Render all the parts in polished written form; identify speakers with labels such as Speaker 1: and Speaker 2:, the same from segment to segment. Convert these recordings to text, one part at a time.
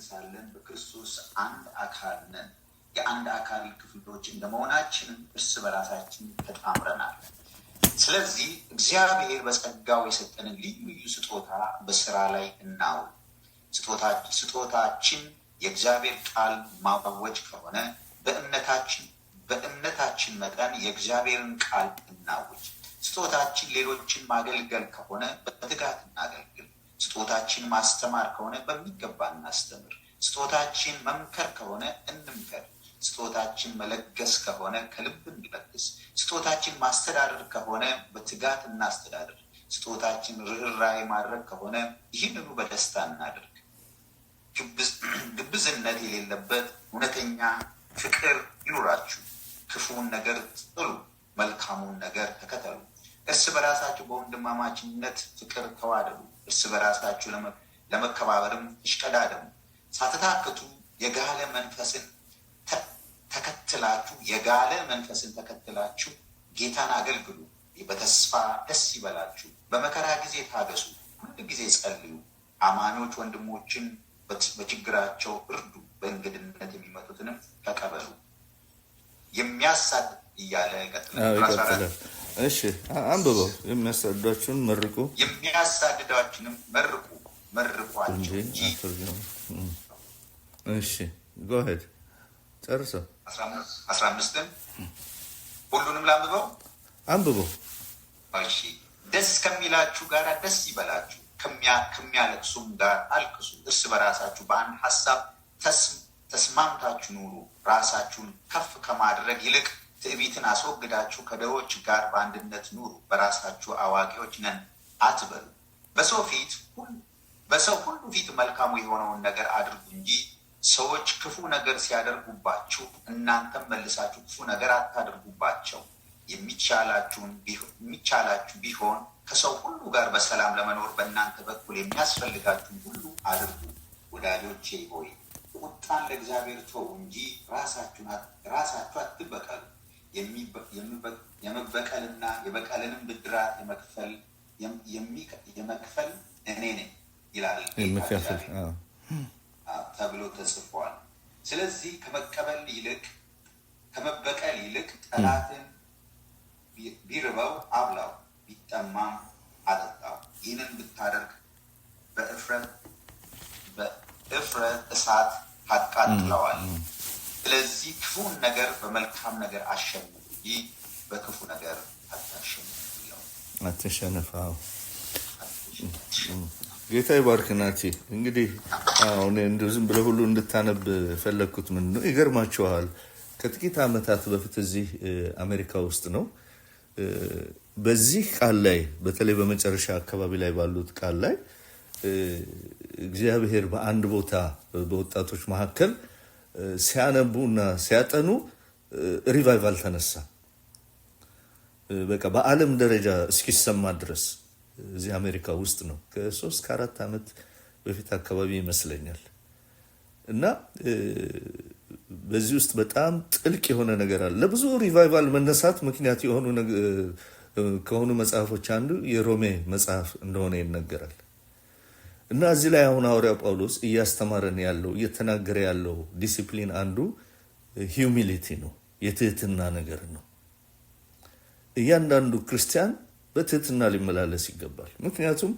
Speaker 1: ሳለን በክርስቶስ አንድ አካል ነን። የአንድ አካል ክፍሎች እንደመሆናችንም እርስ በራሳችን ተጣምረናል። ስለዚህ እግዚአብሔር በጸጋው የሰጠንን ልዩ ልዩ ስጦታ በስራ ላይ እናውል። ስጦታችን የእግዚአብሔር ቃል ማወጅ ከሆነ በእምነታችን መጠን የእግዚአብሔርን ቃል እናውጅ። ስጦታችን ሌሎችን ማገልገል ከሆነ በትጋት እናገልግል። ስጦታችን ማስተማር ከሆነ በሚገባ እናስተምር። ስጦታችን መምከር ከሆነ እንምከር። ስጦታችን መለገስ ከሆነ ከልብ እንለግስ። ስጦታችን ማስተዳደር ከሆነ በትጋት እናስተዳድር። ስጦታችን ርኅራኄ ማድረግ ከሆነ ይህንኑ በደስታ እናድርግ። ግብዝነት የሌለበት እውነተኛ ፍቅር ይኑራችሁ። ክፉውን ነገር ጥሉ፣ መልካሙን ነገር ተከተሉ። እርስ በራሳችሁ በወንድማማችነት ፍቅር ተዋደዱ። እርስ በራሳችሁ ለመከባበርም ተሽቀዳደሙ። ሳትታክቱ የጋለ መንፈስን ተከትላችሁ ጌታን አገልግሉ። በተስፋ ደስ ይበላችሁ። በመከራ ጊዜ ታገሱ። ሁል ጊዜ ጸልዩ። አማኞች ወንድሞችን በችግራቸው እርዱ፣ በእንግድነት የሚመጡትንም ተቀበሉ። የሚያሳድ እያለ ይቀጥላል።
Speaker 2: ይቀጥላል። እሺ፣ አንብበው። የሚያሳድዷችሁን መርቁ።
Speaker 1: የሚያሳድዷችሁንም መርቁ፣ መርቋቸው እንጂ።
Speaker 2: እሺ፣ go ahead፣ ጨርሰው።
Speaker 1: 15ን ሁሉንም ላንብበው።
Speaker 2: አንብበው።
Speaker 1: እሺ፣ ደስ ከሚላችሁ ጋር ደስ ይበላችሁ፣ ከሚያለቅሱም ጋር አልቅሱ። እርስ በራሳችሁ በአንድ ሀሳብ ተስማምታችሁ ኑሩ። ራሳችሁን ከፍ ከማድረግ ይልቅ ትዕቢትን አስወግዳችሁ ከድሆች ጋር በአንድነት ኑሩ። በራሳችሁ አዋቂዎች ነን አትበሉ። በሰው ሁሉ ፊት መልካሙ የሆነውን ነገር አድርጉ እንጂ ሰዎች ክፉ ነገር ሲያደርጉባችሁ እናንተም መልሳችሁ ክፉ ነገር አታድርጉባቸው። የሚቻላችሁ ቢሆን ከሰው ሁሉ ጋር በሰላም ለመኖር በእናንተ በኩል የሚያስፈልጋችሁን ሁሉ አድርጉ። ወዳጆቼ ሆይ፣ ቁጣን ለእግዚአብሔር ተዉ እንጂ ራሳችሁ አትበቀሉ። የመበቀልና የበቀልንም ብድራት የመክፈል እኔ ነኝ ይላል ተብሎ ተጽፏል። ስለዚህ ከመበቀል ይልቅ ጠላትህን ቢርበው አብላው፣ ቢጠማም አጠጣው። ይህንን ብታደርግ በእፍረት እሳት ታቃጥለዋለህ። ስለዚህ ክፉን ነገር በመልካም ነገር አሸንፍ እንጂ በክፉ ነገር አታሸንፍ።
Speaker 2: አትሸነፍ። ጌታ ይባርክ ናቲ። እንግዲህ አሁን እንደው ዝም ብለህ ሁሉ እንድታነብ ፈለግኩት። ምንድን ነው፣ ይገርማችኋል፣ ከጥቂት ዓመታት በፊት እዚህ አሜሪካ ውስጥ ነው፣ በዚህ ቃል ላይ፣ በተለይ በመጨረሻ አካባቢ ላይ ባሉት ቃል ላይ እግዚአብሔር በአንድ ቦታ በወጣቶች መካከል ሲያነቡ እና ሲያጠኑ revival ተነሳ። በቃ በዓለም ደረጃ እስኪሰማ ድረስ። እዚህ አሜሪካ ውስጥ ነው። ከ3 ከ4 ዓመት በፊት አካባቢ ይመስለኛል። እና በዚህ ውስጥ በጣም ጥልቅ የሆነ ነገር አለ። ለብዙ revival መነሳት ምክንያት የሆኑ ከሆኑ መጽሐፎች አንዱ የሮሜ መጽሐፍ እንደሆነ ይነገራል። እና እዚህ ላይ አሁን ሐዋርያው ጳውሎስ እያስተማረን ያለው፣ እየተናገረ ያለው ዲሲፕሊን አንዱ humility ነው፣ የትህትና ነገር ነው። እያንዳንዱ ክርስቲያን በትህትና ሊመላለስ ይገባል። ምክንያቱም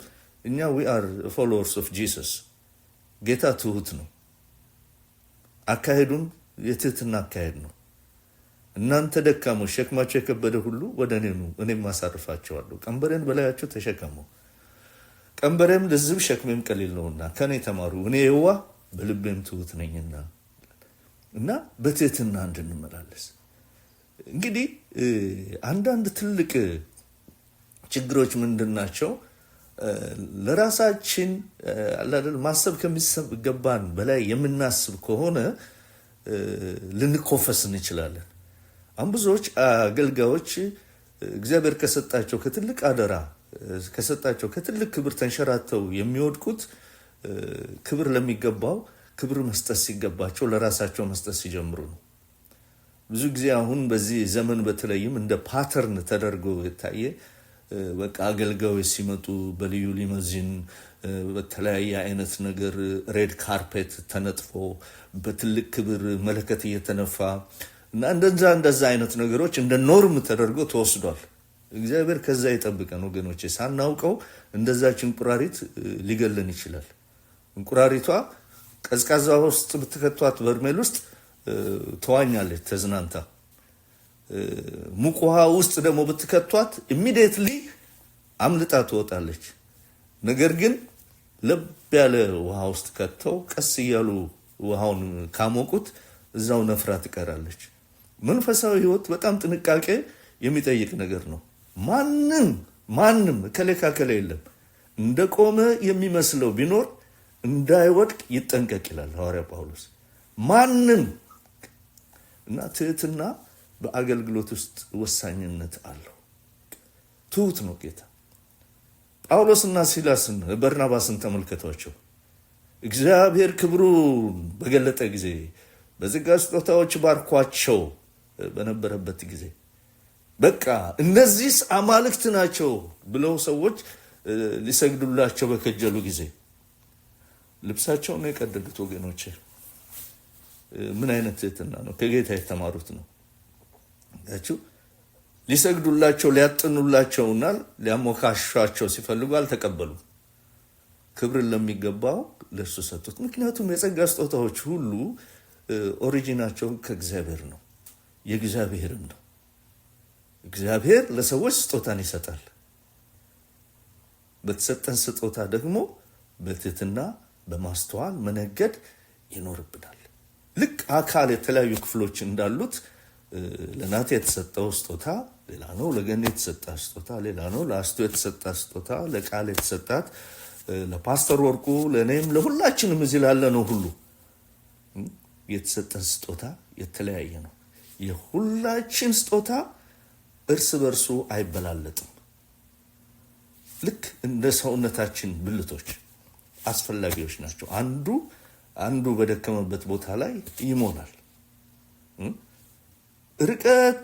Speaker 2: እኛ we are followers of Jesus። ጌታ ትሁት ነው። አካሄዱም የትህትና አካሄድ ነው። እናንተ ደካሞች፣ ሸክማችሁ የከበደ ሁሉ ወደ እኔ ኑ፣ እኔም አሳርፋችኋለሁ። ቀንበሬን በላያችሁ ተሸከሙ። ቀንበሬም ልዝብ ሸክሜም ቀሊል ነውና ከእኔ ተማሩ፣ እኔ የዋህ በልቤም ትሁት ነኝና። እና በትህትና እንድንመላለስ። እንግዲህ አንዳንድ ትልቅ ችግሮች ምንድን ናቸው? ለራሳችን አላደል ማሰብ ከሚገባን በላይ የምናስብ ከሆነ ልንኮፈስ እንችላለን። አሁን ብዙዎች አገልጋዮች እግዚአብሔር ከሰጣቸው ከትልቅ አደራ፣ ከሰጣቸው ከትልቅ ክብር ተንሸራተው የሚወድቁት ክብር ለሚገባው ክብር መስጠት ሲገባቸው ለራሳቸው መስጠት ሲጀምሩ ነው። ብዙ ጊዜ አሁን በዚህ ዘመን በተለይም እንደ pattern ተደርጎ የታየ በቃ አገልጋዮች ሲመጡ በልዩ ሊመዚን በተለያየ አይነት ነገር red carpet ተነጥፎ በትልቅ ክብር መለከት እየተነፋ እና እንደዛ እንደዛ አይነት ነገሮች እንደ norm ተደርጎ ተወስዷል። እግዚአብሔር ከዛ ይጠብቀን ወገኖቼ። ሳናውቀው እንደዛች እንቁራሪት ሊገለን ይችላል። እንቁራሪቷ ቀዝቃዛ ውስጥ ብትከቷት በርሜል ውስጥ ትዋኛለች ተዝናንታ። ሙቅ ውሃ ውስጥ ደግሞ ብትከቷት immediately አምልጣ ትወጣለች። ነገር ግን ለብ ያለ ውሃ ውስጥ ከተው ቀስ እያሉ ውሃውን ካሞቁት እዛው ነፍራ ትቀራለች። መንፈሳዊ ሕይወት በጣም ጥንቃቄ የሚጠይቅ ነገር ነው። ማንም ማንም እከሌ ካከሌ የለም። እንደቆመ የሚመስለው ቢኖር እንዳይወድቅ ይጠንቀቅ ይላል ሐዋርያ ጳውሎስ። ማንም እና ትህትና በአገልግሎት ውስጥ ወሳኝነት አለው። ትሁት ነው ጌታ። ጳውሎስና ሲላስን በርናባስን ተመልከቷቸው። እግዚአብሔር ክብሩን በገለጠ ጊዜ በጸጋ ስጦታዎች ባርኳቸው በነበረበት ጊዜ በቃ እነዚህስ አማልክት ናቸው ብለው ሰዎች ሊሰግዱላቸው በከጀሉ ጊዜ ልብሳቸውን ነው የቀደዱት። ወገኖቼ ምን አይነት ትህትና ነው? ከጌታ የተማሩት ነው። ያችሁ ሊሰግዱላቸው ሊያጥኑላቸውና ሊያሞካሿቸው ሲፈልጉ አልተቀበሉም። ክብርን ለሚገባው ለእርሱ ሰጡት። ምክንያቱም የጸጋ ስጦታዎች ሁሉ ኦሪጂናቸው ከእግዚአብሔር ነው፣ የእግዚአብሔርም ነው። እግዚአብሔር ለሰዎች ስጦታን ይሰጣል። በተሰጠን ስጦታ ደግሞ በትህትና በማስተዋል መነገድ ይኖርብናል። ልክ አካል የተለያዩ ክፍሎች እንዳሉት ለናቴ የተሰጠው ስጦታ ሌላ ነው፣ ለገኔ የተሰጠ ስጦታ ሌላ ነው፣ ለአስቱ የተሰጠ ስጦታ፣ ለቃል የተሰጣት፣ ለፓስተር ወርቁ፣ ለእኔም፣ ለሁላችንም እዚህ ላለ ነው ሁሉ የተሰጠን ስጦታ የተለያየ ነው። የሁላችን ስጦታ እርስ በርሱ አይበላለጥም። ልክ እንደ ሰውነታችን ብልቶች አስፈላጊዎች ናቸው። አንዱ አንዱ በደከመበት ቦታ ላይ ይሞላል። ርቀት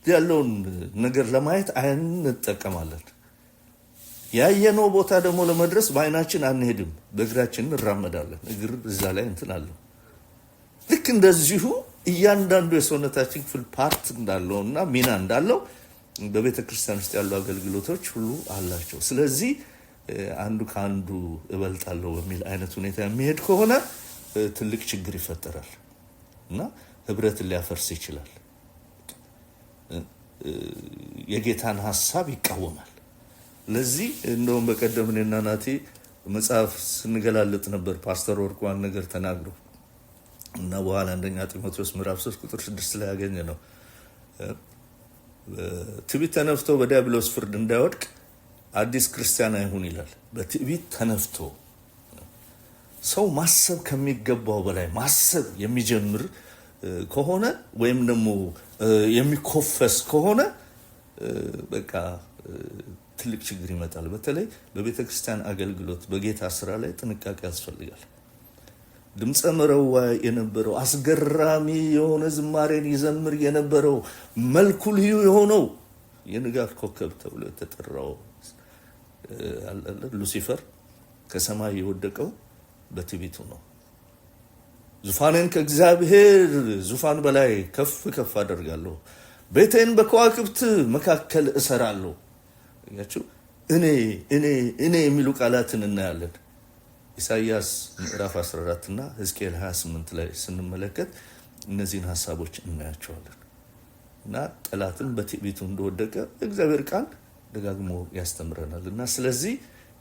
Speaker 2: ያለውን ነገር ለማየት አይን እንጠቀማለን። ያየነው ቦታ ደግሞ ለመድረስ በአይናችን አንሄድም፣ በእግራችን እንራመዳለን። እግር እዛ ላይ እንትን አለው። ልክ እንደዚሁ እያንዳንዱ የሰውነታችን ክፍል part እንዳለው እና ሚና እንዳለው በቤተ ክርስቲያን ውስጥ ያሉ አገልግሎቶች ሁሉ አላቸው። ስለዚህ አንዱ ከአንዱ እበልጣለሁ በሚል አይነት ሁኔታ የሚሄድ ከሆነ ትልቅ ችግር ይፈጠራል እና ህብረትን ሊያፈርስ ይችላል። የጌታን ሀሳብ ይቃወማል። ለዚህ እንደውም በቀደም እኔና ናቲ መጽሐፍ ስንገላልጥ ነበር። ፓስተር ወርቁ አንድ ነገር ተናግሮ እና በኋላ አንደኛ ጢሞቴዎስ ምዕራፍ 3 ቁጥር 6 ላይ ያገኘ ነው። ትዕቢት ተነፍቶ በዲያብሎስ ፍርድ እንዳይወድቅ አዲስ ክርስቲያን አይሁን ይላል። በትዕቢት ተነፍቶ ሰው ማሰብ ከሚገባው በላይ ማሰብ የሚጀምር ከሆነ ወይም ደግሞ የሚኮፈስ ከሆነ በቃ ትልቅ ችግር ይመጣል። በተለይ በቤተ ክርስቲያን አገልግሎት በጌታ ስራ ላይ ጥንቃቄ ያስፈልጋል። ድምፀ መረዋ የነበረው አስገራሚ የሆነ ዝማሬን ይዘምር የነበረው መልኩ ልዩ የሆነው የንጋት ኮከብ ተብሎ የተጠራው ሉሲፈር ከሰማይ የወደቀው በትዕቢቱ ነው። ዙፋኔን ከእግዚአብሔር ዙፋን በላይ ከፍ ከፍ አደርጋለሁ፣ ቤቴን በከዋክብት መካከል እሰራለሁ። ያችሁ እኔ እኔ እኔ የሚሉ ቃላትን እናያለን። ኢሳይያስ ምዕራፍ 14 እና ሕዝቅኤል 28 ላይ ስንመለከት እነዚህን ሀሳቦች እናያቸዋለን። እና ጠላትም በትዕቢቱ እንደወደቀ እግዚአብሔር ቃል ደጋግሞ ያስተምረናል። እና ስለዚህ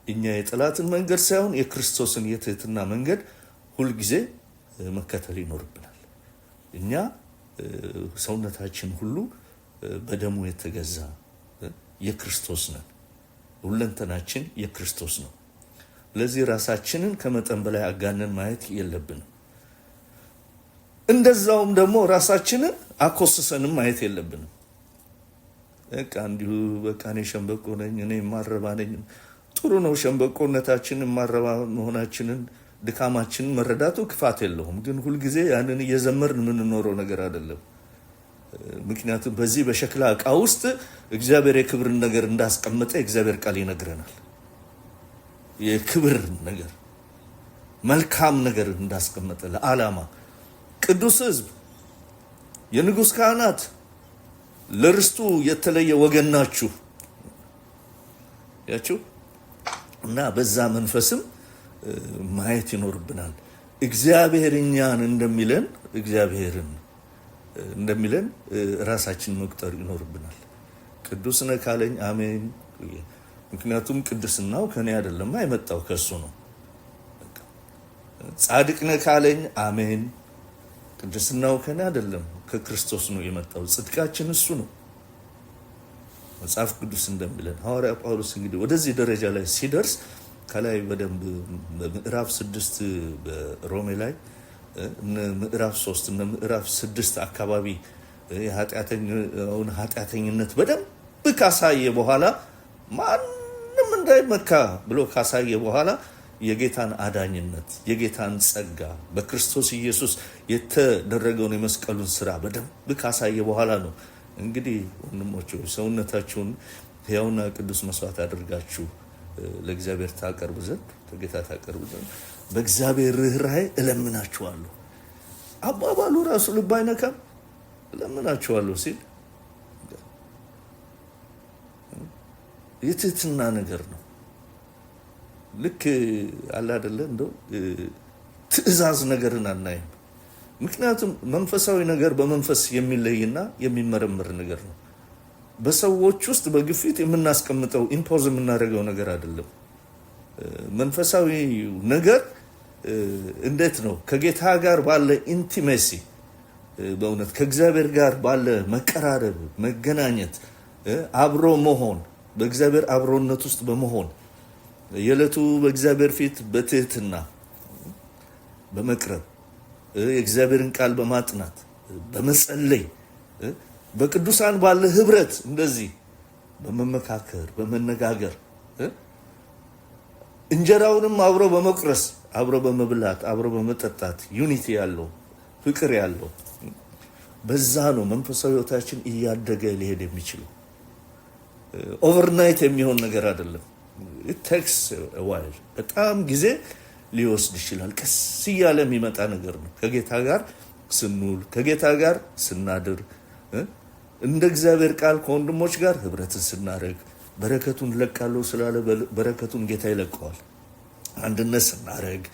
Speaker 2: እኛ የጠላትን መንገድ ሳይሆን የክርስቶስን የትህትና መንገድ ሁልጊዜ መከተል ይኖርብናል። እኛ ሰውነታችን ሁሉ በደሙ የተገዛ የክርስቶስ ነን። ሁለንተናችን የክርስቶስ ነው። ለዚህ ራሳችንን ከመጠን በላይ አጋነን ማየት የለብንም። እንደዛውም ደግሞ ራሳችንን አኮስሰንም ማየት የለብንም። በቃ እንዲሁ በቃ እኔ ሸንበቆ ነኝ፣ እኔ የማረባ ነኝ። ጥሩ ነው ሸንበቆነታችንን የማረባ መሆናችንን ድካማችንን መረዳቱ ክፋት የለውም። ግን ሁልጊዜ ያንን እየዘመርን የምንኖረው ነገር አይደለም። ምክንያቱም በዚህ በሸክላ ዕቃ ውስጥ እግዚአብሔር የክብርን ነገር እንዳስቀመጠ የእግዚአብሔር ቃል ይነግረናል። የክብር ነገር መልካም ነገር እንዳስቀመጠ ለዓላማ ቅዱስ ሕዝብ፣ የንጉሥ ካህናት፣ ለርስቱ የተለየ ወገን ናችሁ ያችሁ እና በዛ መንፈስም ማየት ይኖርብናል። እግዚአብሔር እኛን እንደሚለን፣ እግዚአብሔርን እንደሚለን ራሳችን መቁጠር ይኖርብናል። ቅዱስ ነህ ካለኝ አሜን። ምክንያቱም ቅድስናው ከኔ አይደለም የመጣው፣ ከእሱ ነው። ጻድቅ ነህ ካለኝ አሜን። ቅድስናው ከኔ አይደለም፣ ከክርስቶስ ነው የመጣው። ጽድቃችን እሱ ነው። መጽሐፍ ቅዱስ እንደሚለን ሐዋርያ ጳውሎስ እንግዲህ ወደዚህ ደረጃ ላይ ሲደርስ ከላይ በደንብ በምዕራፍ 6 በሮሜ ላይ፣ እነ ምዕራፍ 3፣ እነ ምዕራፍ 6 አካባቢ የኃጢአተኛውን ኃጢአተኝነት በደንብ ካሳየ በኋላ፣ ማንም እንዳይመካ ብሎ ካሳየ በኋላ፣ የጌታን አዳኝነት፣ የጌታን ጸጋ፣ በክርስቶስ ኢየሱስ የተደረገውን የመስቀሉን ስራ በደንብ ካሳየ በኋላ ነው እንግዲህ ወንድሞች ሆይ፣ ሰውነታችሁን ሕያውና ቅዱስ መስዋዕት አድርጋችሁ ለእግዚአብሔር ታቀርቡ ዘንድ፣ ለጌታ ታቀርቡ ዘንድ በእግዚአብሔር ርኅራኄ እለምናችኋለሁ። አባባሉ ራሱ ልብ አይነካም? እለምናችኋለሁ ሲል የትህትና ነገር ነው። ልክ አለ አይደለ፣ እንደው ትዕዛዝ ነገርን አናይም። ምክንያቱም መንፈሳዊ ነገር በመንፈስ የሚለይና የሚመረምር ነገር ነው። በሰዎች ውስጥ በግፊት የምናስቀምጠው፣ impose የምናደርገው ነገር አይደለም። መንፈሳዊ ነገር እንዴት ነው? ከጌታ ጋር ባለ intimacy፣ በእውነት ከእግዚአብሔር ጋር ባለ መቀራረብ፣ መገናኘት፣ አብሮ መሆን፣ በእግዚአብሔር አብሮነት ውስጥ በመሆን፣ የዕለቱ በእግዚአብሔር ፊት በትህትና በመቅረብ፣ የእግዚአብሔርን ቃል በማጥናት፣ በመጸለይ፣ በቅዱሳን ባለ ህብረት እንደዚህ በመመካከር፣ በመነጋገር፣ እንጀራውንም አብሮ በመቁረስ፣ አብሮ በመብላት፣ አብሮ በመጠጣት፣ unity ያለው፣ ፍቅር ያለው፣ በዛ ነው መንፈሳዊ ህይወታችን እያደገ ሊሄድ የሚችለው። Overnight የሚሆን ነገር አይደለም። Takes a while፣ በጣም ጊዜ ሊወስድ ይችላል። ቀስ እያለ የሚመጣ ነገር ነው። ከጌታ ጋር ስንውል፣ ከጌታ ጋር ስናድር፣ እንደ እግዚአብሔር ቃል ከወንድሞች ጋር ህብረትን ስናደርግ፣ በረከቱን እለቃለሁ ስላለ በረከቱን ጌታ ይለቀዋል። አንድነት ስናደርግ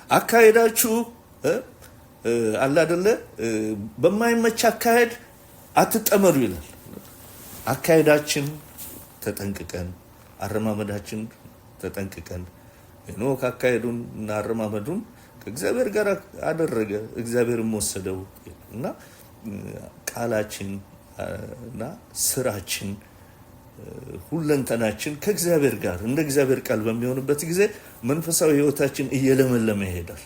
Speaker 2: አካሄዳችሁ አለ አይደለ፣ በማይመች አካሄድ አትጠመዱ ይላል። አካሄዳችን ተጠንቅቀን፣ አረማመዳችን ተጠንቅቀን፣ ሄኖክ አካሄዱን እና አረማመዱን ከእግዚአብሔር ጋር አደረገ፣ እግዚአብሔርም ወሰደው። እና ቃላችን እና ስራችን፣ ሁለንተናችን ከእግዚአብሔር ጋር እንደ እግዚአብሔር ቃል በሚሆንበት ጊዜ መንፈሳዊ ሕይወታችን እየለመለመ ይሄዳል።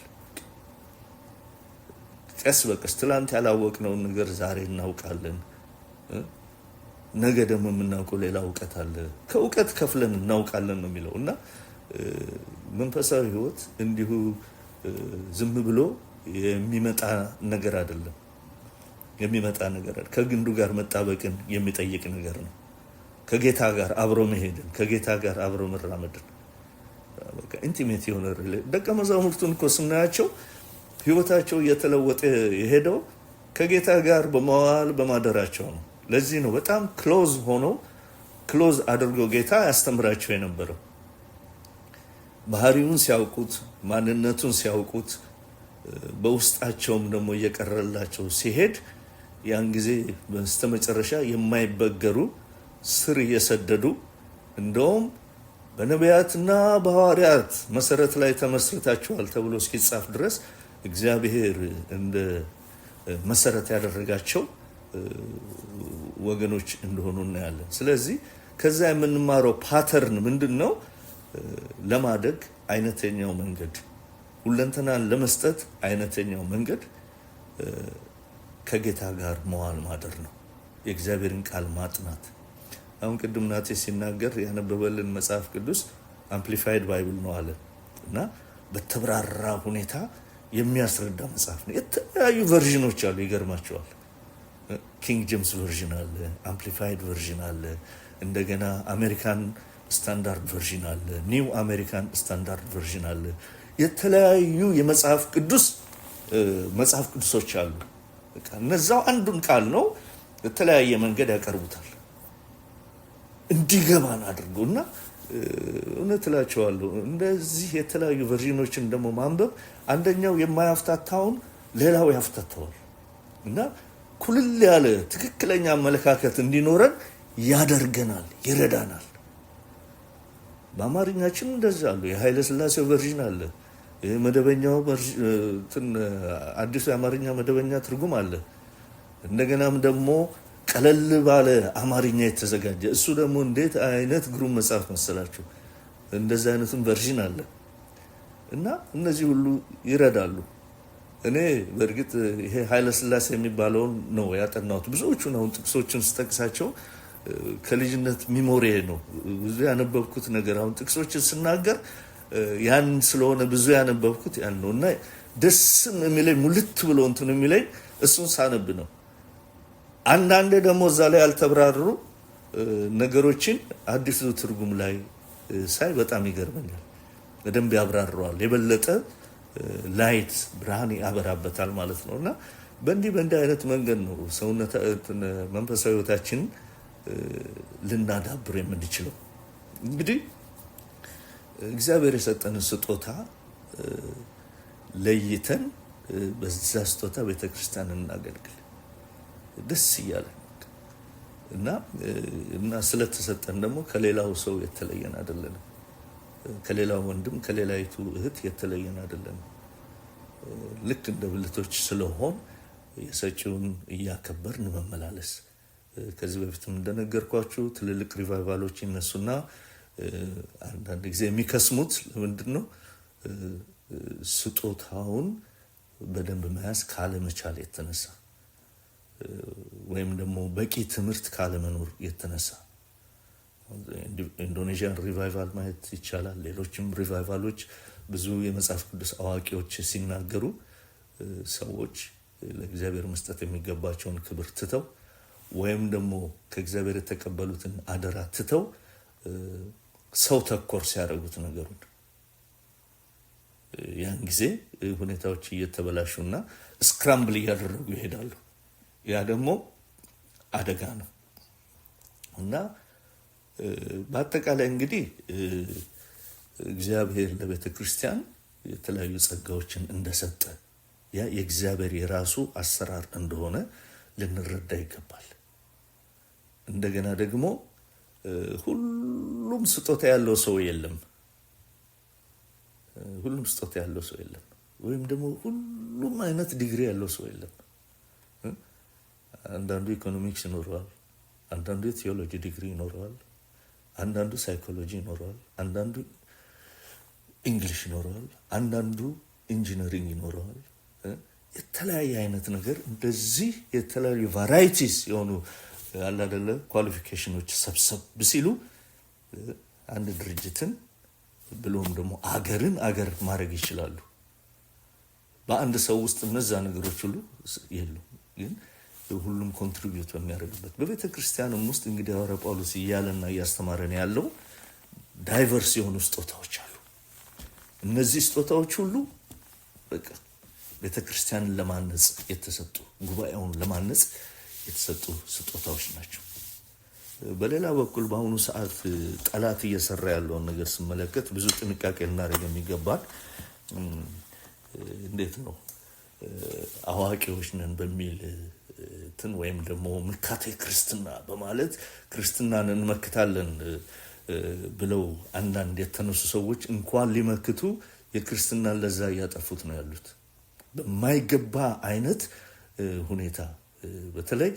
Speaker 2: ቀስ በቀስ ትላንት ያላወቅነውን ነገር ዛሬ እናውቃለን። ነገ ደግሞ የምናውቀው ሌላ እውቀት አለ። ከእውቀት ከፍለን እናውቃለን ነው የሚለው። እና መንፈሳዊ ሕይወት እንዲሁ ዝም ብሎ የሚመጣ ነገር አይደለም። የሚመጣ ነገር አይደለም። ከግንዱ ጋር መጣበቅን የሚጠይቅ ነገር ነው። ከጌታ ጋር አብሮ መሄድን፣ ከጌታ ጋር አብሮ መራመድን፣ በቃ intimate የሆነ ደቀ መዛሙርቱን እኮ ስናያቸው ህይወታቸው እየተለወጠ የሄደው ከጌታ ጋር በመዋል በማደራቸው ነው። ለዚህ ነው በጣም close ሆኖ፣ close አድርጎ ጌታ ያስተምራቸው የነበረው። ባህሪውን ሲያውቁት፣ ማንነቱን ሲያውቁት፣ በውስጣቸውም ደግሞ እየቀረላቸው ሲሄድ ያን ጊዜ በስተመጨረሻ የማይበገሩ፣ ስር እየሰደዱ፣ እንደውም በነቢያትና በሐዋርያት መሰረት ላይ ተመስርታችኋል ተብሎ እስኪጻፍ ድረስ እግዚአብሔር እንደ መሰረት ያደረጋቸው ወገኖች እንደሆኑ እናያለን። ስለዚህ ከዛ የምንማረው pattern ምንድን ነው? ለማደግ አይነተኛው መንገድ፣ ሁለንተናን ለመስጠት አይነተኛው መንገድ ከጌታ ጋር መዋል ማደር ነው። የእግዚአብሔርን ቃል ማጥናት። አሁን ቅድም ናቴ ሲናገር ያነበበልን መጽሐፍ ቅዱስ Amplified Bible ነው አለ እና በተብራራ ሁኔታ የሚያስረዳ መጽሐፍ ነው። የተለያዩ version ኖች አሉ፣ ይገርማችኋል። King James Version አለ፣ Amplified Version አለ፣ እንደገና American Standard Version አለ፣ New American Standard Version አለ። የተለያዩ የመጽሐፍ ቅዱስ መጽሐፍ ቅዱሶች አሉ። በቃ እነዛው አንዱን ቃል ነው የተለያየ መንገድ ያቀርቡታል እንዲገባን አድርጎ። እና እውነት እላቸዋለሁ፣ እንደዚህ የተለያዩ version ኖችን ደግሞ ማንበብ አንደኛው የማያፍታታውን ሌላው ያፍታታዋል እና ኩልል ያለ ትክክለኛ አመለካከት እንዲኖረን ያደርገናል፣ ይረዳናል። በአማርኛችን እንደዛ አሉ። የኃይለ ሥላሴው version አለ። መደበኛው አዲሱ የአማርኛ መደበኛ ትርጉም አለ። እንደገናም ደግሞ ቀለል ባለ አማርኛ የተዘጋጀ፣ እሱ ደግሞ እንዴት አይነት ግሩም መጽሐፍ መሰላችሁ! እንደዚህ አይነቱም version አለ እና እነዚህ ሁሉ ይረዳሉ። እኔ በእርግጥ ይሄ ኃይለ ሥላሴ የሚባለውን ነው ያጠናሁት። ብዙዎቹን አሁን ጥቅሶችን ስጠቅሳቸው ከልጅነት memory ነው ብዙ ያነበብኩት ነገር። አሁን ጥቅሶችን ስናገር ያን ስለሆነ ብዙ ያነበብኩት ያን ነው እና ደስም የሚለኝ፣ ሙልት ብሎ እንትን የሚለኝ እሱን ሳነብ ነው። አንዳንዴ ደግሞ እዛ ላይ ያልተብራሩ ነገሮችን አዲሱ ትርጉም ላይ ሳይ በጣም ይገርመኛል። በደንብ ያብራረዋል፣ የበለጠ light ብርሃን ያበራበታል ማለት ነው። እና በእንዲህ በእንዲህ አይነት መንገድ ነው ሰውነት መንፈሳዊ ሕይወታችንን ልናዳብር የምንችለው። እንግዲህ እግዚአብሔር የሰጠንን ስጦታ ለይተን በዛ ስጦታ ቤተክርስቲያን እናገልግል ደስ እያለን። እና ስለተሰጠን ደግሞ ከሌላው ሰው የተለየን አይደለንም። ከሌላው ወንድም ከሌላይቱ እህት የተለየን አይደለንም። ልክ እንደ ብልቶች ስለሆን የሰጪውን እያከበርን መመላለስ። ከዚህ በፊትም እንደነገርኳችሁ ትልልቅ revival ኦች ይነሱና አንዳንድ ጊዜ የሚከስሙት ለምንድን ነው? ስጦታውን በደንብ መያዝ ካለመቻል የተነሳ ወይም ደግሞ በቂ ትምህርት ካለመኖር የተነሳ። Indonesian revival ማየት ይቻላል። ሌሎችም revival ኦች ብዙ የመጽሐፍ ቅዱስ አዋቂዎች ሲናገሩ ሰዎች ለእግዚአብሔር መስጠት የሚገባቸውን ክብር ትተው ወይም ደግሞ ከእግዚአብሔር የተቀበሉትን አደራ ትተው ሰው ተኮር ሲያደርጉት ነገሩን፣ ያን ጊዜ ሁኔታዎች እየተበላሹና scramble እያደረጉ ይሄዳሉ። ያ ደግሞ አደጋ ነው። እና በአጠቃላይ እንግዲህ እግዚአብሔር ለቤተ ክርስቲያን የተለያዩ ጸጋዎችን እንደሰጠ፣ ያ የእግዚአብሔር የራሱ አሰራር እንደሆነ ልንረዳ ይገባል። እንደገና ደግሞ ሁሉም ስጦታ ያለው ሰው የለም። ሁሉም ስጦታ ያለው ሰው የለም። ወይም ደግሞ ሁሉም አይነት ዲግሪ ያለው ሰው የለም። አንዳንዱ ኢኮኖሚክስ ይኖረዋል፣ አንዳንዱ የቴዎሎጂ ዲግሪ ይኖረዋል፣ አንዳንዱ psychology ይኖረዋል፣ አንዳንዱ English ይኖረዋል፣ አንዳንዱ engineering ይኖረዋል። የተለያየ አይነት ነገር፣ እንደዚህ የተለያዩ varieties የሆኑ አለ አይደለ qualification ኖች ሰብሰብ ሲሉ አንድ ድርጅትን ብሎም ደግሞ አገርን አገር ማድረግ ይችላሉ። በአንድ ሰው ውስጥ እነዛ ነገሮች ሁሉ የሉም፣ ግን ሁሉም contribute በሚያደርግበት በቤተ ክርስቲያንም ውስጥ እንግዲህ ሐዋርያ ጳውሎስ እያለና እያስተማረን ያለው diverse የሆኑ ስጦታዎች አሉ። እነዚህ ስጦታዎች ሁሉ በቃ ቤተ ክርስቲያንን ለማነጽ የተሰጡ፣ ጉባኤውን ለማነጽ የተሰጡ ስጦታዎች ናቸው። በሌላ በኩል በአሁኑ ሰዓት ጠላት እየሰራ ያለውን ነገር ስመለከት ብዙ ጥንቃቄ ልናደርግ የሚገባል፣ እንዴት ነው፣ አዋቂዎች ነን በሚል እንትን ወይም ደግሞ ምካተ ክርስትና በማለት ክርስትናን እንመክታለን ብለው አንዳንድ የተነሱ ሰዎች እንኳን ሊመክቱ የክርስትናን ለዛ እያጠፉት ነው ያሉት። በማይገባ አይነት ሁኔታ በተለይ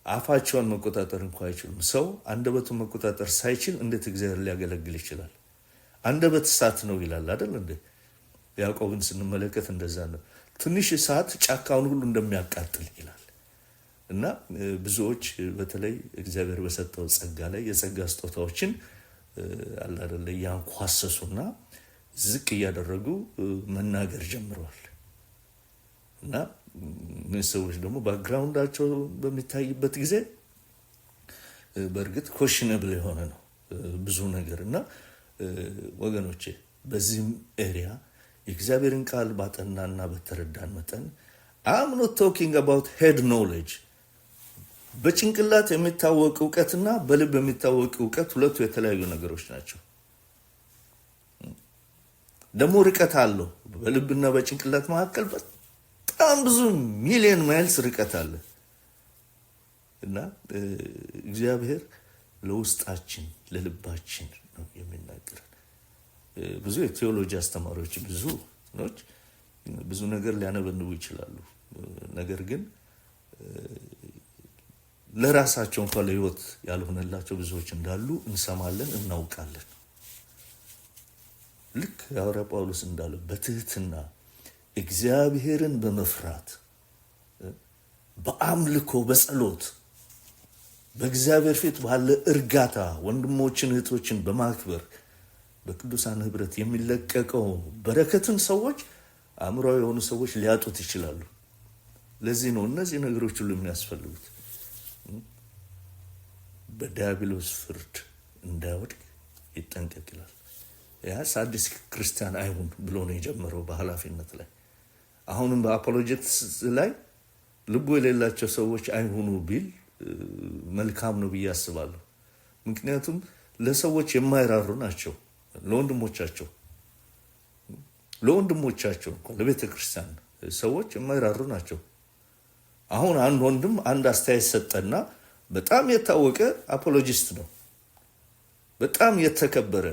Speaker 2: አፋቸውን መቆጣጠር እንኳ አይችሉም። ሰው አንደበቱን መቆጣጠር ሳይችል እንዴት እግዚአብሔር ሊያገለግል ይችላል? አንደበት እሳት ነው ይላል አይደል እንዴ? ያዕቆብን ስንመለከት እንደዛ ነው። ትንሽ እሳት ጫካውን ሁሉ እንደሚያቃጥል ይላል። እና ብዙዎች በተለይ እግዚአብሔር በሰጠው ጸጋ ላይ የጸጋ ስጦታዎችን አለ አይደለ እያንኳሰሱና ዝቅ እያደረጉ መናገር ጀምረዋል። እና እነዚህ ሰዎች ደግሞ background ኣቸው በሚታይበት ጊዜ በእርግጥ questionable የሆነ ነው ብዙ ነገር። እና ወገኖቼ፣ በዚህም area የእግዚአብሔርን ቃል ባጠናና በተረዳን መጠን፣ I'm not talking about head knowledge፣ በጭንቅላት የሚታወቅ እውቀትና በልብ የሚታወቅ እውቀት ሁለቱ የተለያዩ ነገሮች ናቸው። ደግሞ ርቀት አለው። በልብና በጭንቅላት መካከል በጣም ብዙ million miles ርቀት አለ። እና እግዚአብሔር ለውስጣችን፣ ለልባችን ነው የሚናገረን። ብዙ የቴዎሎጂ አስተማሪዎች ብዙ ነገር ሊያነበንቡ ይችላሉ። ነገር ግን ለራሳቸው እንኳን ለሕይወት ያልሆነላቸው ብዙዎች እንዳሉ እንሰማለን፣ እናውቃለን። ልክ የሐዋርያ ጳውሎስ እንዳለው በትህትና፣ እግዚአብሔርን በመፍራት፣ በአምልኮ፣ በጸሎት፣ በእግዚአብሔር ፊት ባለ እርጋታ፣ ወንድሞችን እህቶችን በማክበር፣ በቅዱሳን ህብረት የሚለቀቀው በረከትን ሰዎች፣ አእምሯዊ የሆኑ ሰዎች ሊያጡት ይችላሉ። ለዚህ ነው እነዚህ ነገሮች ሁሉ የሚያስፈልጉት። በዲያብሎስ ፍርድ እንዳይወድቅ ይጠንቀቅ ይላል። ያስ አዲስ ክርስቲያን አይሁን ብሎ ነው የጀመረው በኃላፊነት ላይ። አሁንም በ apologetics ላይ ልቡ የሌላቸው ሰዎች አይሁኑ ቢል መልካም ነው ብዬ አስባለሁ። ምክንያቱም ለሰዎች የማይራሩ ናቸው። ለወንድሞቻቸው እንኳን፣ ለቤተ ክርስቲያን ሰዎች የማይራሩ ናቸው። አሁን አንድ ወንድም አንድ አስተያየት ሰጠና፣ በጣም የታወቀ apologist ነው። በጣም የተከበረ፣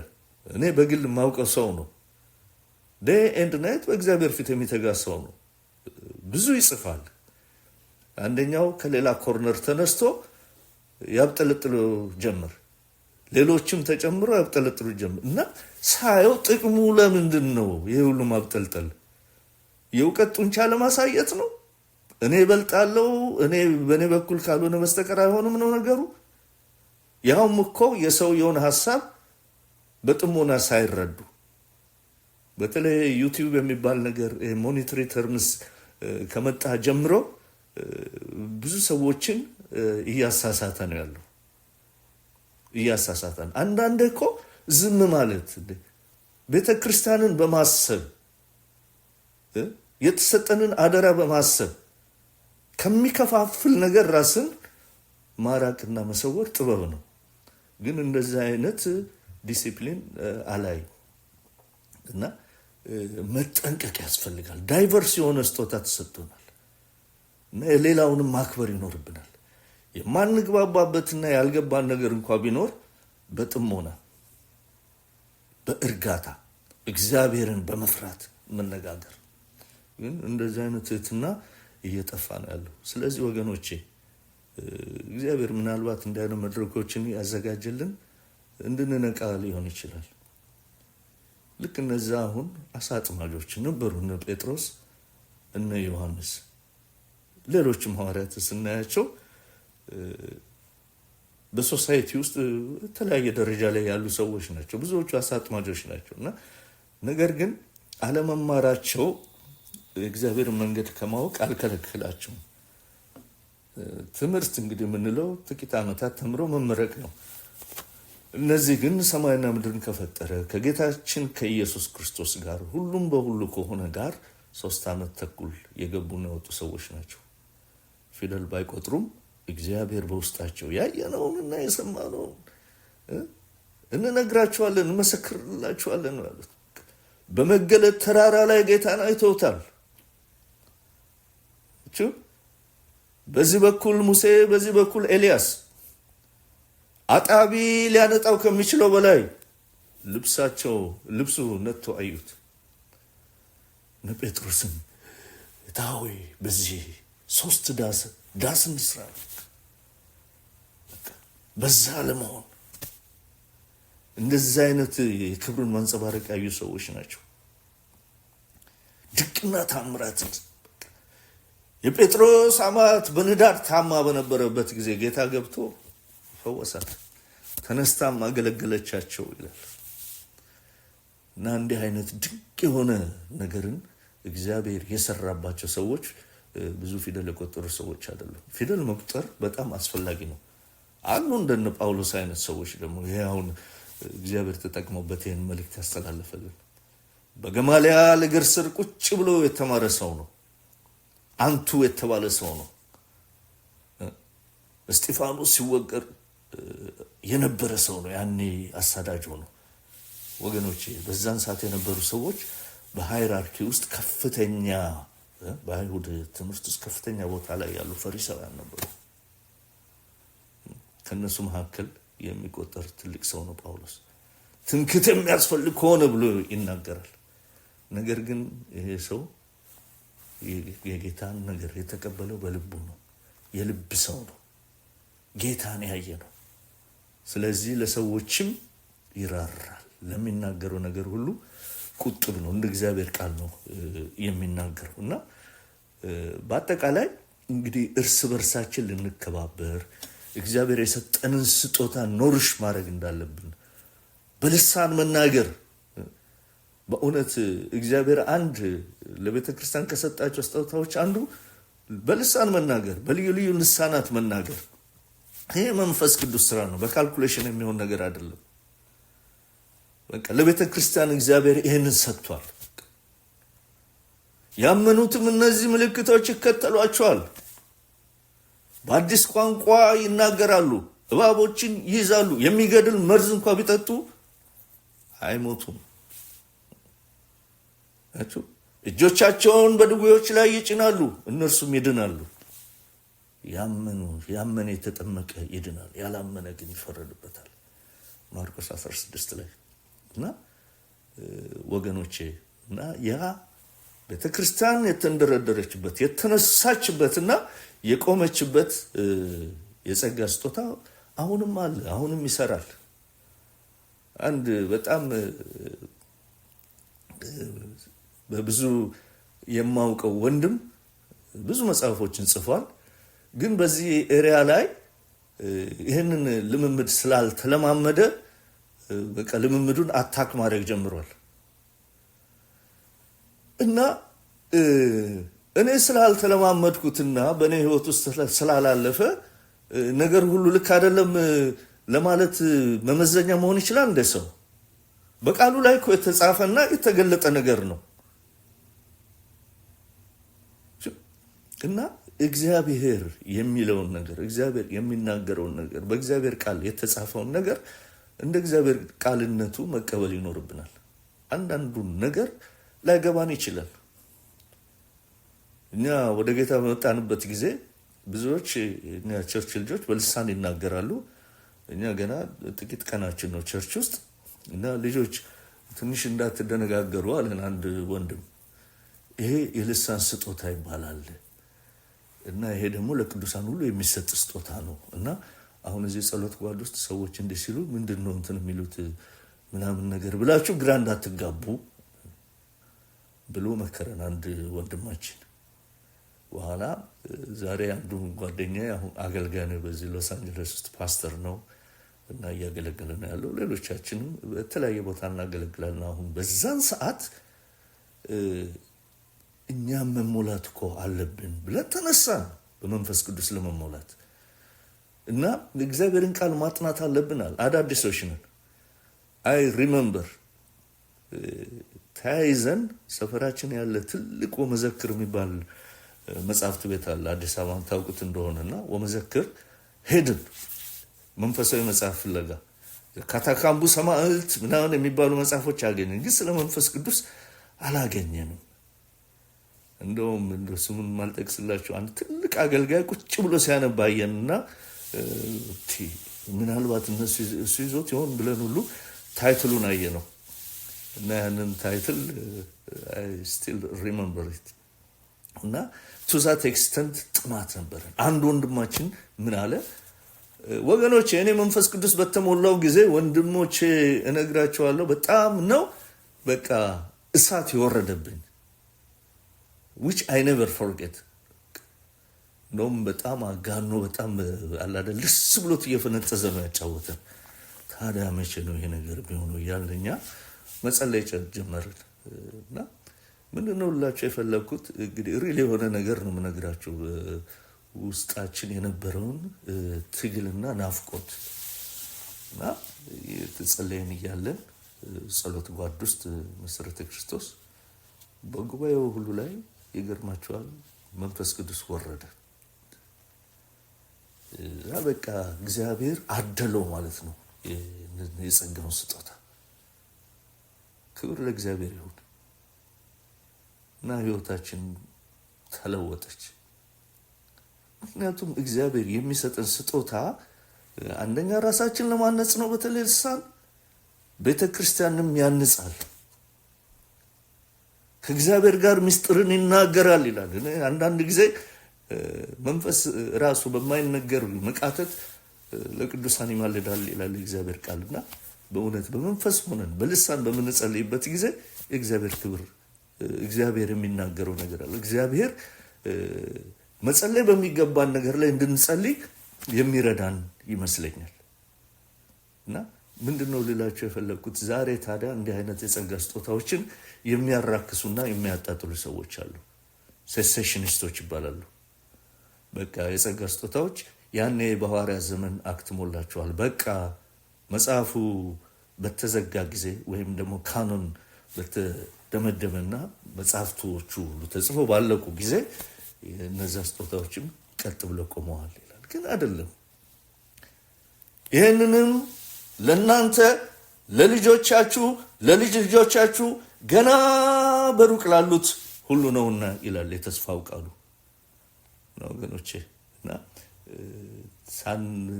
Speaker 2: እኔ በግል የማውቀው ሰው ነው። Day and night በእግዚአብሔር ፊት የሚተጋ ሰው ነው። ብዙ ይጽፋል። አንደኛው ከሌላ corner ተነስቶ ያብጠለጥሉ ጀመር። ሌሎችም ተጨምሮ ያብጠለጥሉ ጀመር። እና ሳየው ጥቅሙ ለምንድን ነው ይህ ሁሉ ማብጠልጠል? የእውቀት ጡንቻ ለማሳየት ነው? እኔ እበልጣለሁ፣ እኔ በእኔ በኩል ካልሆነ በስተቀር አይሆንም ነው ነገሩ። ያውም እኮ የሰውየውን ሀሳብ በጥሞና ሳይረዱ። በተለይ YouTube የሚባል ነገር፣ monetary terms ከመጣ ጀምሮ ብዙ ሰዎችን እያሳሳተ ነው ያለው፣ እያሳሳተ ነው። አንዳንዴ እኮ ዝም ማለት፣ ቤተ ክርስቲያንን በማሰብ፣ የተሰጠንን አደራ በማሰብ ከሚከፋፍል ነገር ራስን ማራቅና መሰወር ጥበብ ነው። ግን እንደዚህ አይነት ዲሲፕሊን አላይም እና መጠንቀቅ ያስፈልጋል። Diverse የሆነ ስጦታ ተሰጥቶናል እና የሌላውንም ማክበር ይኖርብናል። የማንግባባበትና ያልገባን ነገር እንኳ ቢኖር በጥሞና፣ በእርጋታ፣ እግዚአብሔርን በመፍራት መነጋገር። ግን እንደዚህ አይነት ትህትና እየጠፋ ነው ያለው። ስለዚህ ወገኖቼ፣ እግዚአብሔር ምናልባት እንዲህ አይነት መድረኮችን ያዘጋጀልን እንድንነቃ ሊሆን ይችላል። ልክ እነዛ አሁን አሳ አጥማጆች ነበሩ፣ እነ ጴጥሮስ፣ እነ ዮሐንስ፣ ሌሎችም ሐዋርያት ስናያቸው በ society ውስጥ የተለያየ ደረጃ ላይ ያሉ ሰዎች ናቸው። ብዙዎቹ አሳ አጥማጆች ናቸው። እና ነገር ግን አለመማራቸው የእግዚአብሔርን መንገድ ከማወቅ አልከለከላቸውም። ትምህርት እንግዲህ የምንለው ጥቂት ዓመታት ተምሮ መመረቅ ነው። እነዚህ ግን ሰማይና ምድርን ከፈጠረ ከጌታችን ከኢየሱስ ክርስቶስ ጋር፣ ሁሉም በሁሉ ከሆነ ጋር 3 ዓመት ተኩል የገቡና የወጡ ሰዎች ናቸው። ፊደል ባይቆጥሩም እግዚአብሔር በውስጣቸው ያየነውንና የሰማነውን እንነግራችኋለን፣ እንመሰክርላችኋለን ነው ያሉት። በመገለጥ ተራራ ላይ ጌታን አይተውታል። በዚህ በኩል ሙሴ፣ በዚህ በኩል ኤልያስ፣ አጣቢ ሊያነጣው ከሚችለው በላይ ልብሳቸው ልብሱ ነጥቶ አዩት። እነ ጴጥሮስም ጌታ ሆይ፣ በዚህ ሶስት ዳስ ዳስ እንስራ፣ በዛ ለመሆን። እንደዚህ አይነት የክብሩን ማንጸባረቅ ያዩ ሰዎች ናቸው። ድንቅና ታምራትን፣ የጴጥሮስ አማት በንዳድ ታማ በነበረበት ጊዜ ጌታ ገብቶ ፈወሳት። ተነስታም አገለገለቻቸው ይላል። እና እንዲህ አይነት ድንቅ የሆነ ነገርን እግዚአብሔር የሰራባቸው ሰዎች ብዙ ፊደል የቆጠሩ ሰዎች አይደሉም። ፊደል መቁጠር በጣም አስፈላጊ ነው። አሉ እንደነ ጳውሎስ አይነት ሰዎች ደግሞ፣ ይሄ አሁን እግዚአብሔር ተጠቅሞበት ይህን መልእክት ያስተላለፈልን በገማልያል እግር ስር ቁጭ ብሎ የተማረ ሰው ነው። አንቱ የተባለ ሰው ነው። እስጢፋኖስ ሲወገር የነበረ ሰው ነው። ያኔ አሳዳጅ ሆኖ፣ ወገኖቼ፣ በዛን ሰዓት የነበሩ ሰዎች በ hierarchy ውስጥ ከፍተኛ፣ በአይሁድ ትምህርት ውስጥ ከፍተኛ ቦታ ላይ ያሉ ፈሪሳውያን ነበሩ። ከእነሱ መካከል የሚቆጠር ትልቅ ሰው ነው ጳውሎስ። ትምክህት የሚያስፈልግ ከሆነ ብሎ ይናገራል። ነገር ግን ይሄ ሰው የጌታን ነገር የተቀበለው በልቡ ነው። የልብ ሰው ነው። ጌታን ያየ ነው። ስለዚህ ለሰዎችም ይራራል። ለሚናገረው ነገር ሁሉ ቁጥብ ነው። እንደ እግዚአብሔር ቃል ነው የሚናገረው። እና በአጠቃላይ እንግዲህ እርስ በርሳችን ልንከባበር፣ እግዚአብሔር የሰጠንን ስጦታ nourish ማድረግ እንዳለብን፣ በልሳን መናገር፣ በእውነት እግዚአብሔር አንድ ለቤተ ክርስቲያን ከሰጣቸው ስጦታዎች አንዱ በልሳን መናገር፣ በልዩ ልዩ ልሳናት መናገር፣ ይሄ መንፈስ ቅዱስ ስራ ነው። በ calculation የሚሆን ነገር አይደለም። በቃ ለቤተ ክርስቲያን እግዚአብሔር ይህንን ሰጥቷል። ያመኑትም እነዚህ ምልክቶች ይከተሏቸዋል። በአዲስ ቋንቋ ይናገራሉ፣ እባቦችን ይይዛሉ፣ የሚገድል መርዝ እንኳ ቢጠጡ አይሞቱም። እጆቻቸውን በድውዮች ላይ ይጭናሉ፣ እነርሱም ይድናሉ። ያመኑ፣ ያመነ የተጠመቀ ይድናል፣ ያላመነ ግን ይፈረድበታል። ማርቆስ 16 ላይ። እና ወገኖቼ፣ እና ያ ቤተክርስቲያን የተንደረደረችበት፣ የተነሳችበትና የቆመችበት የጸጋ ስጦታ አሁንም አለ፣ አሁንም ይሰራል። አንድ በጣም በብዙ የማውቀው ወንድም ብዙ መጽሐፎችን ጽፏል። ግን በዚህ area ላይ ይህንን ልምምድ ስላልተለማመደ በቃ ልምምዱን attack ማድረግ ጀምሯል። እና እኔ ስላልተለማመድኩትና በእኔ ሕይወት ውስጥ ስላላለፈ ነገር ሁሉ ልክ አይደለም ለማለት መመዘኛ መሆን ይችላል? እንደ ሰው በቃሉ ላይ እኮ የተጻፈና የተገለጠ ነገር ነው። እና እግዚአብሔር የሚለውን ነገር፣ እግዚአብሔር የሚናገረውን ነገር፣ በእግዚአብሔር ቃል የተጻፈውን ነገር እንደ እግዚአብሔር ቃልነቱ መቀበል ይኖርብናል። አንዳንዱን ነገር ላይገባን ይችላል። እኛ ወደ ጌታ በመጣንበት ጊዜ ብዙዎች እኛ church ልጆች በልሳን ይናገራሉ። እኛ ገና ጥቂት ቀናችን ነው church ውስጥ። እና ልጆች ትንሽ እንዳትደነጋገሩ አለን አንድ ወንድም። ይሄ የልሳን ስጦታ ይባላል እና ይሄ ደግሞ ለቅዱሳን ሁሉ የሚሰጥ ስጦታ ነው። እና አሁን እዚህ ጸሎት ጓድ ውስጥ ሰዎች እንዲህ ሲሉ ምንድን ነው እንትን የሚሉት ምናምን ነገር ብላችሁ ግራ እንዳትጋቡ ብሎ መከረን አንድ ወንድማችን። በኋላ ዛሬ አንዱ ጓደኛ አሁን አገልጋይ ነው፣ በዚህ ሎስ አንጀለስ ውስጥ ፓስተር ነው እና እያገለገለ ነው ያለው። ሌሎቻችንም በተለያየ ቦታ እናገለግላለን። አሁን በዛን ሰዓት እኛም መሞላት እኮ አለብን ብለን ተነሳን፣ በመንፈስ ቅዱስ ለመሞላት። እና እግዚአብሔርን ቃል ማጥናት አለብናል። አዳዲሶች ነን። I remember ተያይዘን ሰፈራችን ያለ ትልቅ ወመዘክር የሚባል መጽሐፍት ቤት አለ፣ አዲስ አበባን ታውቁት እንደሆነና ወመዘክር ሄድን መንፈሳዊ መጽሐፍ ፍለጋ። ካታካምቡ ሰማዕት ምናምን የሚባሉ መጽሐፎች አገኘን፣ ግን ስለ መንፈስ ቅዱስ አላገኘንም። እንደውም እንደ ስሙን ማልጠቅስላቸው አንድ ትልቅ አገልጋይ ቁጭ ብሎ ሲያነብ አየንና ምናልባት እነሱ እሱ ይዞት ይሆን ብለን ሁሉ title ኡን አየነው። እና ያንን title I still remember it። እና to that extent ጥማት ነበረን። አንድ ወንድማችን ምን አለ? ወገኖቼ፣ እኔ መንፈስ ቅዱስ በተሞላው ጊዜ፣ ወንድሞቼ እነግራችኋለሁ፣ በጣም ነው በቃ እሳት የወረደብኝ፣ which I never forget። እንደውም በጣም አጋኖ፣ በጣም አላደ ልስ ብሎት እየፈነጠዘ ነው ያጫወተን። ታዲያ መቼ ነው ይሄ ነገር የሚሆነው እያልን እኛ መጸለይ ጀመርን። እና ምንድን ነው ልላችሁ የፈለግኩት፣ እንግዲህ real የሆነ ነገር ነው የምነግራችሁ። ውስጣችን የነበረውን ትግልና ናፍቆት። እና የተጸለየን እያለን ጸሎት ጓድ ውስጥ መሰረተ ክርስቶስ በጉባኤው ሁሉ ላይ ይገርማቸዋል፣ መንፈስ ቅዱስ ወረደ። እዛ በቃ እግዚአብሔር አደለው ማለት ነው የጸጋውን ስጦታ። ክብር ለእግዚአብሔር ይሁን እና ህይወታችን ተለወጠች። ምክንያቱም እግዚአብሔር የሚሰጠን ስጦታ አንደኛ ራሳችን ለማነጽ ነው። በተለይ ልሳን ቤተ ክርስቲያንም ያንጻል። ከእግዚአብሔር ጋር ምስጢርን ይናገራል ይላል። እኔ አንዳንድ ጊዜ መንፈስ ራሱ በማይነገር መቃተት ለቅዱሳን ይማልዳል ይላል የእግዚአብሔር ቃል። እና በእውነት በመንፈስ ሆነን በልሳን በምንጸልይበት ጊዜ የእግዚአብሔር ክብር፣ እግዚአብሔር የሚናገረው ነገር አለ። እግዚአብሔር መጸለይ በሚገባን ነገር ላይ እንድንጸልይ የሚረዳን ይመስለኛል። እና ምንድነው ልላቸው የፈለግኩት፣ ዛሬ ታዲያ እንዲህ አይነት የጸጋ ስጦታዎችን የሚያራክሱና የሚያጣጥሉ ሰዎች አሉ። Cessationist ኦች ይባላሉ። በቃ የጸጋ ስጦታዎች ያኔ በሐዋርያት ዘመን አክትሞላቸዋል። በቃ መጽሐፉ በተዘጋ ጊዜ ወይም ደግሞ canon በተደመደመና መጽሐፍቶቹ ሁሉ ተጽፈው ባለቁ ጊዜ እነዛ ስጦታዎችም ቀጥ ብለው ቆመዋል ይላል። ግን አይደለም። ይህንንም ለእናንተ፣ ለልጆቻችሁ፣ ለልጅ ልጆቻችሁ፣ ገና በሩቅ ላሉት ሁሉ ነውና ይላል የተስፋው ቃሉ ነው ወገኖቼ። እና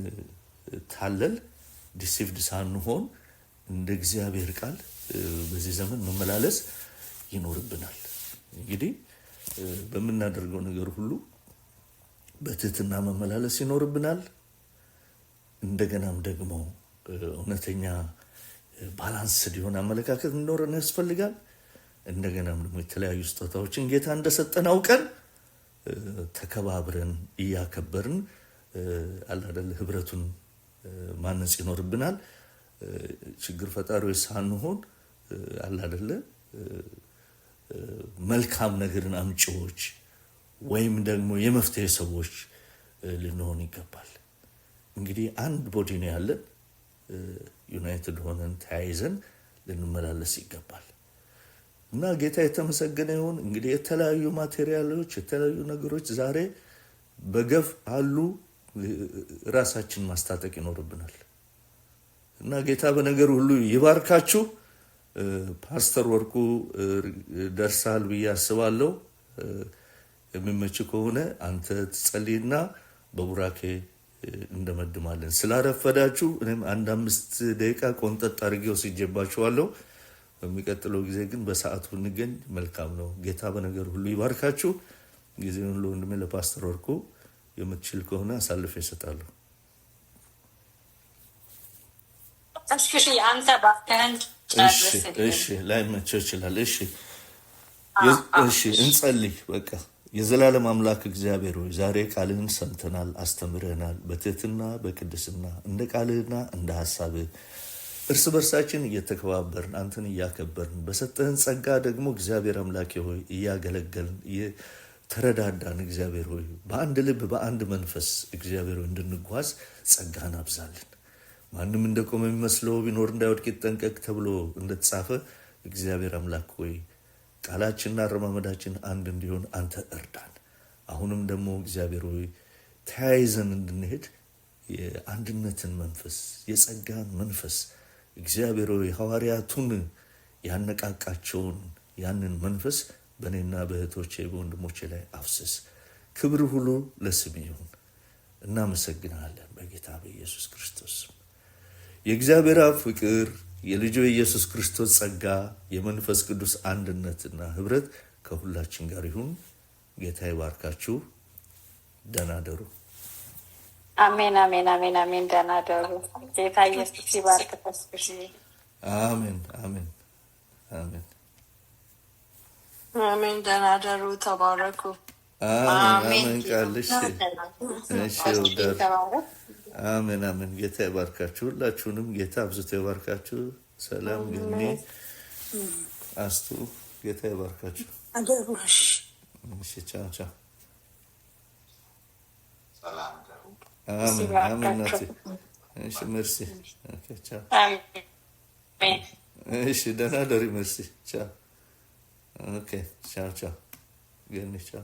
Speaker 2: ሳንታለል፣ deceived ሳንሆን እንደ እግዚአብሔር ቃል በዚህ ዘመን መመላለስ ይኖርብናል። እንግዲህ በምናደርገው ነገር ሁሉ በትህትና መመላለስ ይኖርብናል። እንደገናም ደግሞ እውነተኛ balanced የሆነ አመለካከት እንዲኖረን ያስፈልጋል። እንደገናም ደግሞ የተለያዩ ስጦታዎችን ጌታ እንደሰጠን አውቀን ተከባብረን እያከበርን አለ አይደል ህብረቱን ማነጽ ይኖርብናል። ችግር ፈጣሪዎች ሳንሆን አለ አይደለ መልካም ነገርን አምጪዎች ወይም ደግሞ የመፍትሄ ሰዎች ልንሆን ይገባል። እንግዲህ አንድ body ነው ያለን። United ሆነን ተያይዘን ልንመላለስ ይገባል። እና ጌታ የተመሰገነ ይሁን። እንግዲህ የተለያዩ material ኦች፣ የተለያዩ ነገሮች ዛሬ በገፍ አሉ። ራሳችን ማስታጠቅ ይኖርብናል። እና ጌታ በነገር ሁሉ ይባርካችሁ። ፓስተር ወርቁ፣ ደርሳል ብዬ አስባለሁ። የሚመች ከሆነ አንተ ትጸልይና በቡራኬ እንደመድማለን። ስላረፈዳችሁ እኔም አንድ 5 ደቂቃ ቆንጠጥ አድርጌ ወስጄባችኋለሁ። በሚቀጥለው ጊዜ ግን በሰዓቱ ብንገኝ መልካም ነው። ጌታ በነገር ሁሉ ይባርካችሁ። ጊዜውን ለወንድሜ ለፓስተር ወርቁ የምትችል ከሆነ አሳልፌ እሰጣለሁ።
Speaker 3: እሺ፣ አንተ ባርከህን
Speaker 2: እሺ።
Speaker 3: ጨርስልን።
Speaker 2: እሺ፣ ላይመቸው ይችላል። እሺ፣ እሺ፣ እንጸልይ። በቃ የዘላለም አምላክ እግዚአብሔር ሆይ፣ ዛሬ ቃልህን ሰምተናል፣ አስተምረናል። በትህትና በቅድስና እንደ ቃልህና እንደ ሀሳብህ እርስ በርሳችን እየተከባበርን፣ አንተን እያከበርን፣ በሰጠህን ጸጋ ደግሞ እግዚአብሔር አምላኬ ሆይ እያገለገልን፣ እየተረዳዳን፣ እግዚአብሔር ሆይ በአንድ ልብ በአንድ መንፈስ እግዚአብሔር ሆይ እንድንጓዝ ጸጋን አብዛልን። ማንም እንደቆመ የሚመስለው ቢኖር እንዳይወድቅ ይጠንቀቅ ተብሎ እንደተጻፈ እግዚአብሔር አምላክ ሆይ ቃላችንና አረማመዳችን አንድ እንዲሆን አንተ እርዳን። አሁንም ደግሞ እግዚአብሔር ሆይ ተያይዘን እንድንሄድ የአንድነትን መንፈስ፣ የጸጋን መንፈስ፣ እግዚአብሔር ሆይ ሐዋርያቱን ያነቃቃቸውን ያንን መንፈስ በእኔና በእህቶቼ በወንድሞቼ ላይ አፍስስ። ክብር ሁሉ ለስምህ ይሁን። እናመሰግናለን በጌታ በኢየሱስ ክርስቶስ ስም። የእግዚአብሔር አብ ፍቅር፣ የልጁ የኢየሱስ ክርስቶስ ጸጋ፣ የመንፈስ ቅዱስ አንድነትና ህብረት ከሁላችን ጋር ይሁን። ጌታ ይባርካችሁ። ደህና ደሩ።
Speaker 3: አሜን፣ አሜን፣ አሜን፣ አሜን። ደህና ደሩ። ጌታ ኢየሱስ ይባርክ። ተስፍሽ።
Speaker 2: አሜን፣ አሜን፣ አሜን።
Speaker 4: አሜን። ደህና ደሩ። ተባረኩ።
Speaker 2: አሜን።
Speaker 3: አሜን።
Speaker 2: አሜን። ቃል እሺ፣ እሺ፣ ውዳር።
Speaker 3: ተባረክ።
Speaker 2: አሜን፣ አሜን። ጌታ ይባርካችሁ። ሁላችሁንም ጌታ አብዝቶ ይባርካችሁ። ሰላም ገኒ፣ አስቱ፣ ጌታ ይባርካችሁ።
Speaker 5: አደሩ። እሺ።
Speaker 2: እሺ፣ ቻው ቻው።
Speaker 1: ሰላም ደሩ።
Speaker 2: አሜን አሜን። እናቴ እሺ፣ መርሲ። Okay፣ ቻው።
Speaker 3: አሜን።
Speaker 2: እሺ፣ ደህና ደሪ መርሲ። ቻው። Okay፣ ቻው ቻው። ገኒ ቻው።